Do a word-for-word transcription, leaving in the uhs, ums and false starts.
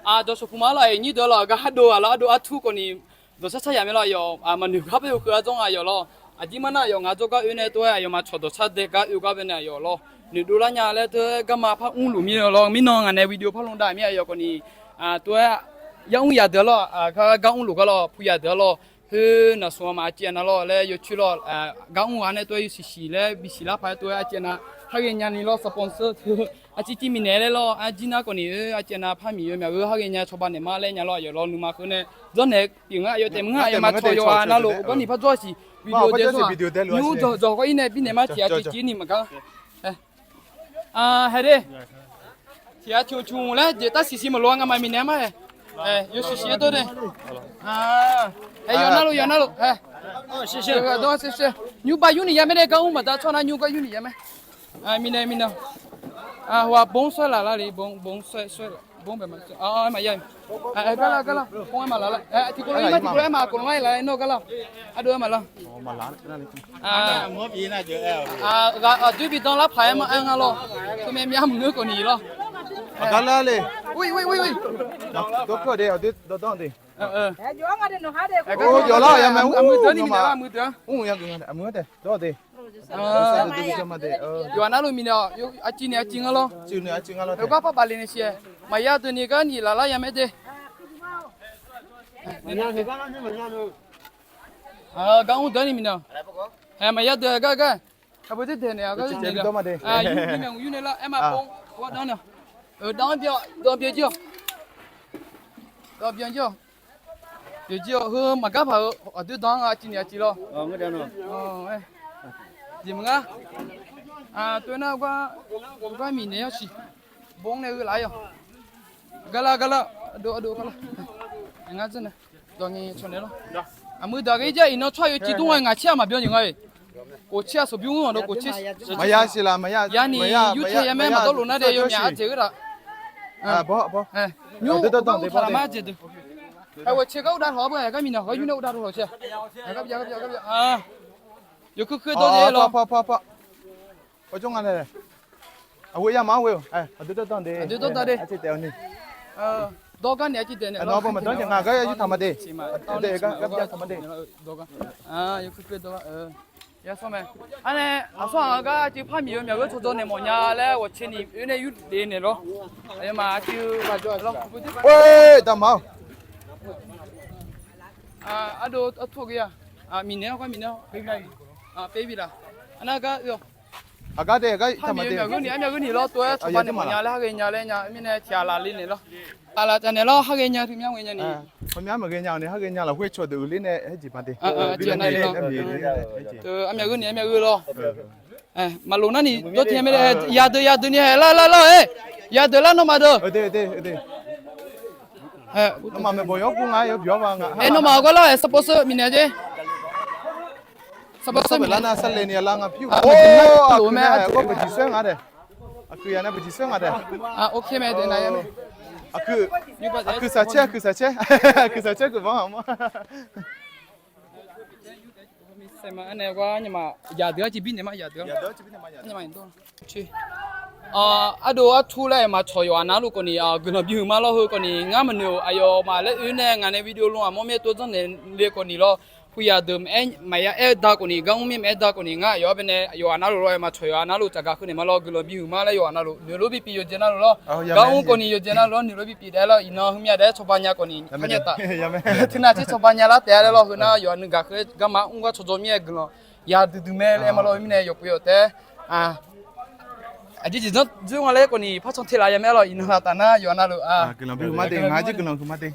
Aqdawq shawqpuq ma lawr, aqyuif nyir deuq lawr, aqgar ardov-aq lawr, ardov artur khawf ni dawqshar shar yaq mae lawr, aqyawf maqnoeq gar bae-eu keuv-ar dzawr nga yawf lawr. Aqdir mar nar aqyawf ngaq dzawrgar oe nae tov-aer aqyawfmaf cawq dawqshar dae gar oe gar bae nae aqyawf lawr, noeqdov lar nya laer tov-aer garma par mrluf mir-a lawr. Mirnan ngaq nae video par lmr dav mir aqyawf khawf ni tov-aer yar mr yadeuq-ar lawr, gar mrluf gar lawr, pu yadeuq-ar lawr. Khoer naqsmq-a maf arciv anav lawr laer yawcoer lawr, gar mr ghaq nae tov-aer yawshiq shiq laer bisiq lar paq-aer tov-aer arciv anav har ghaenya ni lawr, sponsor teu arciv civ minae laer lawr, arjir nar khawf ni-eu arciv anav par miq-eu myaq-eu har ghaenya cawba naeq ma laer nya lawr, aqyawf lawr nuima khoer nae dzawrnaeq pyeuf ngar aqyawf taef mr-a, aqyawfmaf cawq yawqha navluf-eu garni par dzawr-siq video dzae dzawr-a. Nymr dzawq dzawq khawf-ir nae birnaeq ma tiq aqciv civ ni maqgar. Haeq de. Tiq aqciv cmq laer jeq tar siq siq maqloq-a, ngamaf minae ma haeq. Yawshiq shiq-aer dawr de. Haeq yawqha navluf yawqha navluf haeq. Nymr bav yur ni ya mae de, gar mr maqda tsawrnar nymr gar yur ni ya mae. Minae minae. Hawaq bmr saer laf lar le, bmr saer saer, bmr bae ma saer maqya. Gar lar gar lar, bmr-aer maqlaf lar, tiqkawv lof-ir ma, tiqkawv lof-aer maqkawv lof-aer laf-aer nawr gar lar. Ardov-aer maqlar. Aqdui bi dan lar paq-aer ma aer nga lawr. Teumae myar maqngeur khawf ni lawr. Aqgar lar le. Dawrkawr de, aqdui dawrdanr de. Yawf lar ya mae, aqmuiq deuq ni minae lar, aqmuiq deuq-a. Aqmuiq-a de, dawr de. Yawqha navluf minae-awq, arciv ni arciv nga lawr. Yawqgar par baf le nae siq-aer maqya deuq ni gar ni laf lar ya mae de. Gar mr deuq ni minae-awq. Maqya deuq gar gar. Aqbui deuq daeq naeq-a gar naeq-a. Yur nae lar aer ma, bawr danr nae. Danr byan, danr byan jir-awq. Danr byan jir-awq. Yawqjir-awq, heu maqgar paq-eu aqdui danr nga, arciv naeq arciv lawr. Jeq maqngar. Tov nar gar miqnaeq-awr siq. Bawr nae heu laf-aer yawq. Gar lar gar lar, ardov ardov gar lar. Ngar dzeur nae dawq ngae cawq naeq lawr. Aqmuiq daq ghae-ir jar, iqnan tsawrhaq yawciv dmr nga, ngaq caer-aq maqbyan jeq nga-eq. Khof caer-aq sawqbymr-anr dawq khof caer. Maqya siq laf, maqya. Ya'ni yurcae ya mae maqdawr lof nar de, yawmyaq ardzaeq-eu laf. Nymr dawr dawr dawr dawr dawr. Aqghae caer gar uqdav tawq-a beu, gar miqnaeq hawr yur nae uqdav tawq caer. Yawkeuv keuv dawr de lawr. Aqghoe ya ma ghoe-awq. Aqdui dawr danr de. Aqdui dawr danr de. Dawr gar naeq-a civ daeq naeq lawr. Maqdawr jeq nga, gar ya yur taq ma de. Yawkeuv keuv dawr. Yasawr mae. Arnae aqsawr-aq gar civ par miq-eu myaq-eu tsawrjawr naeq mawf nya laer ghawqtser ni oe nae yur de naeq lawr. Aqyawfmaf civ lawr. Damaf-awq. Ardov artur ghae-a. Miqnaeq-awr gar miqnaeq-awr. Baby laf. Arnar gar oe-awq. Aqgar de, aqgar par miq-eu myaq-eu ni, armyaq-eu ni lawr tov-aer cawba naeq mawf nya laer har ghae nya laer nya mirnae tiq ghaq laf le naeq lawr. Aqlaf taf naeq lawr, har ghae nya teu myar ghae nya ni. Hawmya maqghae nya-awq ni, har ghae nya lafkhoer cawqdeuq-eu ler nae haer jeq ma de. Teu armyaq-eu ni armyaq-eu lawr. Maqloq nar ni dawr tiq mae de. Yadeuq yadeuq ni hae lar lar lar-e. Yadeuq lar nawmaf deuq. Nawmaf maeqbawq yawr gu nga yawr byawr ma nga. Nawmaf-awq gar lar-aer support seur miqnaeq jeq. Support seur lar nar sarle ni lar nga pyur. Lof mae. Aqkuir ya nar baqjiq seur nga dae. Ok mae de na ya mae. Aqkuir saqcaer, aqkuir saqcaer, aqkuir saqcaer geuf banq-a ma. Yadeuq-ar civ birnaeq ma, yadeuq-ar. Ardov artur laer-aer maqcawq yawqha navluf khawf ni guiqlanq bihuiq ma lawr. Heu khawf ni ngar maqnoeq-euq aqyawfmaf laer oe nae ngaq nae video lmq-aq mawr mir-aer tov dzanr naeq le khawf ni lawr. Puqyaq deuq maqaer, maqya aer-eu da khawf ni, gar mr mir maqaer da khawf ni ngar aqyawf-anr bae nae yawqha navluf lawr-aer maqcawq yawqha navluf tsafgaq khoer naeq ma lawr. Guiqlanq bihuiq ma laer yawqha navluf noeqlor bipyeuf yawqjeq navluf lawr, gar mr khawf ni yawqjeq navluf lawr, noeqlor bipyeuf daef lawr. Iqnan heumya daef-aer cawba nya khawf ni nya taf. Teunav tser cawba nya lar taef-a laer lawr. Heu nar yawqha nuigaq khoer garma mr gar cawdzaw mir-aer guiqlanq yadeuq deuq mae laer ma lawr. Mirnae yawqpov yawq taef-aer aqjeq jeq dzanr dzeur nga laer khawf ni par can te laf ya mae lawr. Iqnan laf taf nar yawqha navluf guiqlanq bihuiq ma de, ngaq-ar jir guiqlanq huiq ma de.